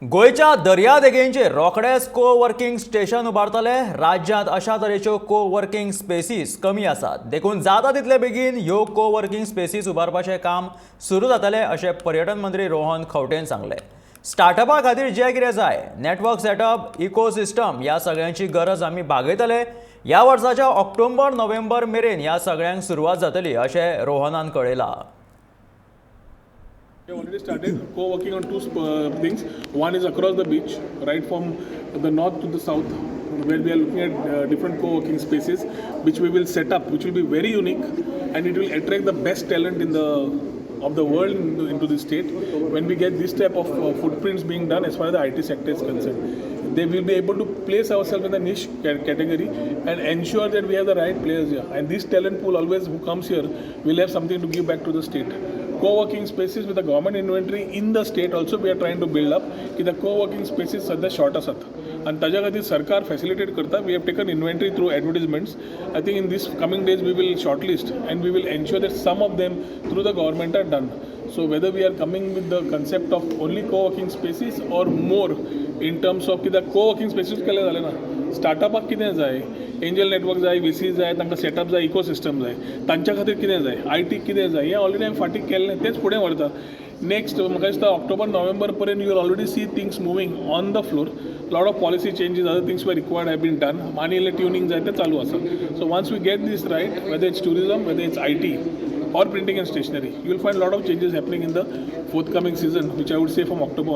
गोंयच्या दर्यादेगेंचेर रोखडेच को working station उबारतले. राज्यांत अशा तरेच्यो को वर्किंग स्पेसीस कमी आसात, देखून जाता तितले बेगीन ह्यो को वर्किंग स्पेसीस उबारपाचें काम सुरू जातलें, अशें पर्यटन मंत्री रोहन खंवटेन सांगलें. स्टार्टअपा खातीर जें कितें जाय, नेटवर्क सेटअप, इकोसिस्टम, ह्या सगळ्यांची गरज आमी भागयतले. ह्या वर्साच्या ऑक्टोबर नोव्हेंबर मेरेन ह्या सगळ्यांक सुरवात जातली, अशें रोहनान कळयलां. We have already started co-working on two things. One is across the beach, right from the north to the south, where we are looking at different co-working spaces, which we will set up, which will be very unique, and it will attract the best talent in the of the world into the state. When we get this type of footprints being done, as far as the IT sector is concerned, they will be able to place ourselves in the niche category and ensure that we have the right players here. And this talent pool always who comes here will have something to give back to the state. Co-working spaces with the government inventory in the state also we are trying to build up, की the co-working spaces सध्या short आसात आनी ताज्या खातीर सरकार facilitate करता. We have taken inventory through advertisements. I think in this coming days we will shortlist and we will ensure that some of them through the government are done. So whether we are coming with the concept of only co-working spaces or more in terms of कित्याक co-working spaces केले जालें ना, स्टार्टअपाक कितें जाय, angel network जाय, visi जाय, तांकां setup जाय, इकोसिस्टम जाय, तांच्या खातीर कितें जाय, आयटीक कितें जाय, हें ऑलरेडी हांवें फाटीं केल्लें, तेंच फुडें व्हरता. नेक्स्ट म्हाका दिसता ऑक्टोबर नोव्हेंबर पर्यंत you will already see things moving on the floor. Lot of policy changes, other things were required, have been done. आनी इल्लें ट्युनींग जाय, तें चालू आसा. So once we get this right, whether it's tourism, whether it's IT or printing and stationery, you will find a lot of changes happening in the forthcoming season, which I would say from October on.